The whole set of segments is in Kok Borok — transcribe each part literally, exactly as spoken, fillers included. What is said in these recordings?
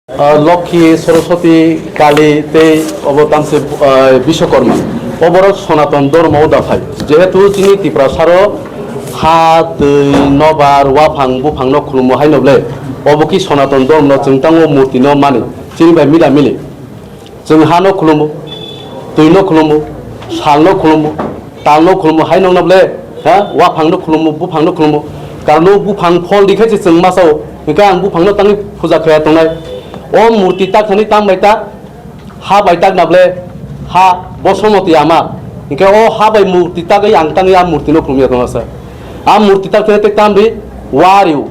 Ah, Lokhi, Saraswati, Kali tei obo tamse, ah, Biswakarma. Oborok Sonaton Dhormo o da phai. Jehetu chini Tiprasaro ha, twi, nobar, waphang, buphangno khulumo haino ble, obo ki Sonaton Dhormo no chwng tango murti no mani. Chini bai mila mili. Chwng ha no khulumo, twi no khulumo, sal no khulumo, tal no khulumo, hai nokna ble, ha, waphang no khulumo, buphang no khulumo. Karon o buphang phol di khe se chwng ma sao, hwnkhe ang buphang no tangwi puja khaya tongnai. O murti tak thani tam bai tak, ha bai tak na ble, ha Bosomoti ama. Hwnkhe o ha bai murti tagwi ang tangwi a murti no khulum ya tongna sa. A murti tak thani te tam ri, wa ri o.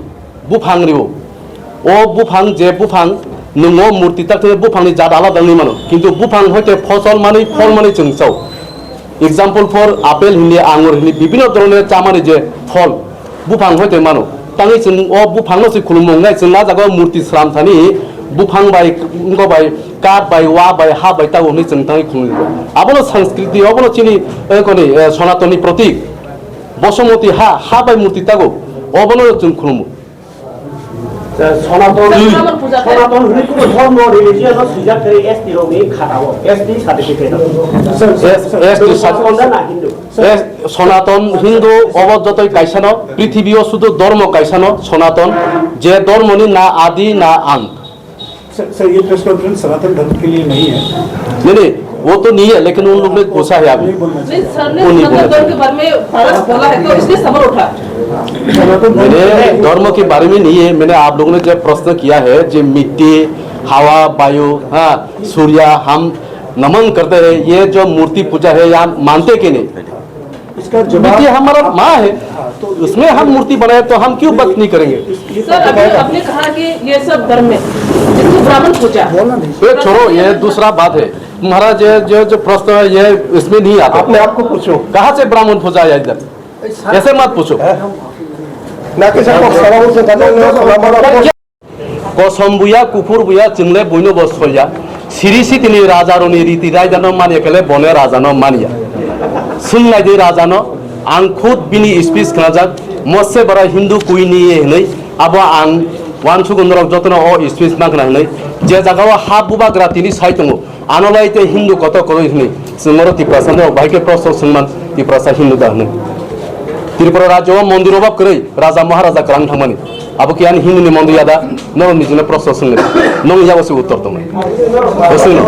Buphang rio. O buphang je buphang, nwng o murti tak thani buphangni jat alada wngwi mano. Kintu buphang hoite phosol manwi, phol manwi chwng chao. Example for apple hini, angur hini, bibhinno dhoroner chamani je phol, buphang hoite mano. Tangwi chwng o buphangno se khulumung nai, chwng a jaga o murti sram thani buphang bai, wngkok bai, kath bai, wa bai, ha bai tago hwnwi chwng tangwi khulumung. Abono sanskriti, obono chini, eh, koni, eh, Sonatonni protik. Bosomoti ha, ha bai murti tago, obono chwng khulumu. Sonaton, Sonaton hwnwi kuno dhormo religion no swijak kwrwi S T rokni khatao, S T certificate. S T Sonaton na Hindu. S-, Sonaton Hindu obo jotoi kaisano, prithibio sudu dhormo kaisano Sonaton, je dhormoni na adi na ant. Sir, sir, ये press conference सनातन धर्म के लिए नहीं है। नहीं, नहीं, वो तो नहीं है, लेकिन उन लोग ने पूछा है अभी। नहीं बोलना चाहिए। नहीं, सर ने वो नहीं बोलना सनातन धर्म चाहिए। के बारे में बड़ा बोला है, तो इसलिए सवाल उठा। सनातन धर्म मैंने धर्म के बारे में नहीं है, मैंने आप लोगों ने जो प्रश्न किया है, जो मिट्टी, हवा, वायु, हाँ, सूर्य, हम नमन करते हैं, ये जो मूर्ति पूजा है, ये हम मानते कि नहीं? इसका जवाब मिट्टी हमारा आप माँ है, हाँ, तो उसमें हम मूर्ति बनाए तो हम क्यों बख्त नहीं करेंगे? इस, ये सर, अभी आपने कहा कि ये सब धर्म है, इसको ब्राह्मण पूजा। बोलना नहीं। ये छोड़ो, ये दूसरा बात है। तुम्हारा जो, जो, जो प्रश्न है, ये इसमें नहीं आता। अपने आप को पूछो। कहाँ से ब्राह्मण पूजा आया इधर? ऐसे मत पूछो। ना कि सर, आप सवाल से करते हो, हमारा Kosom buya, kuphur buya, chwngle buino bo soya. Siri sitini raja roni riti raida no manya kele bone raja no manya. Swng nai di raja no, ang khud bini speech khnajak, mosse bara Hindu kuini ye hinwi, abo ang wansuk norok jotono o speech ma khna hinwi. Je jaga o ha bubagra tini sai tongo, Ano lai tei Hindu kotor kwrwi hwnwi chwng oro Tiprasa norok bahai khe proshno swngman Tiprasa Hindu da hwnwi. Tripura rajyo o mondir obab kwrwi raja maharaja kwrang thangmani. Abo khe ani Hindu ni mondir ya da norok nijino proshno swngni. Nong yabo se uttor tongnai. Bwswngno.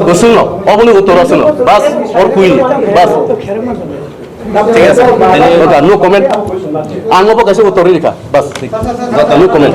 Bwswngno. Oboni uttor aswkno. Bas, or kuini. Bas. Thik ase. Oka, no comment. Ang obo kaisa uttor rikha. Bas, thik. No comment.